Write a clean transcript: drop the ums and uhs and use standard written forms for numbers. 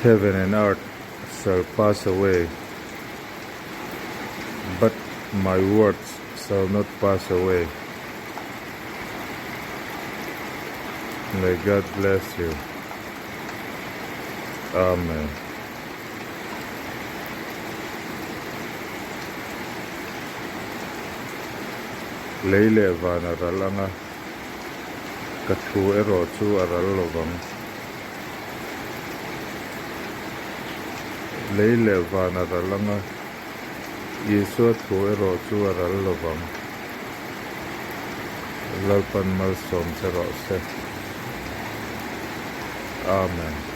Heaven and earth shall pass away, but my words shall not pass away. May God bless you. Amen. Lei leh van a ral ang a, ka thu erawh chu a ral lo vang. Lei leh van a ral ang a, Isua thu erawh chu a ral lo vang. Lalpan malsawm che rawh se. Amen.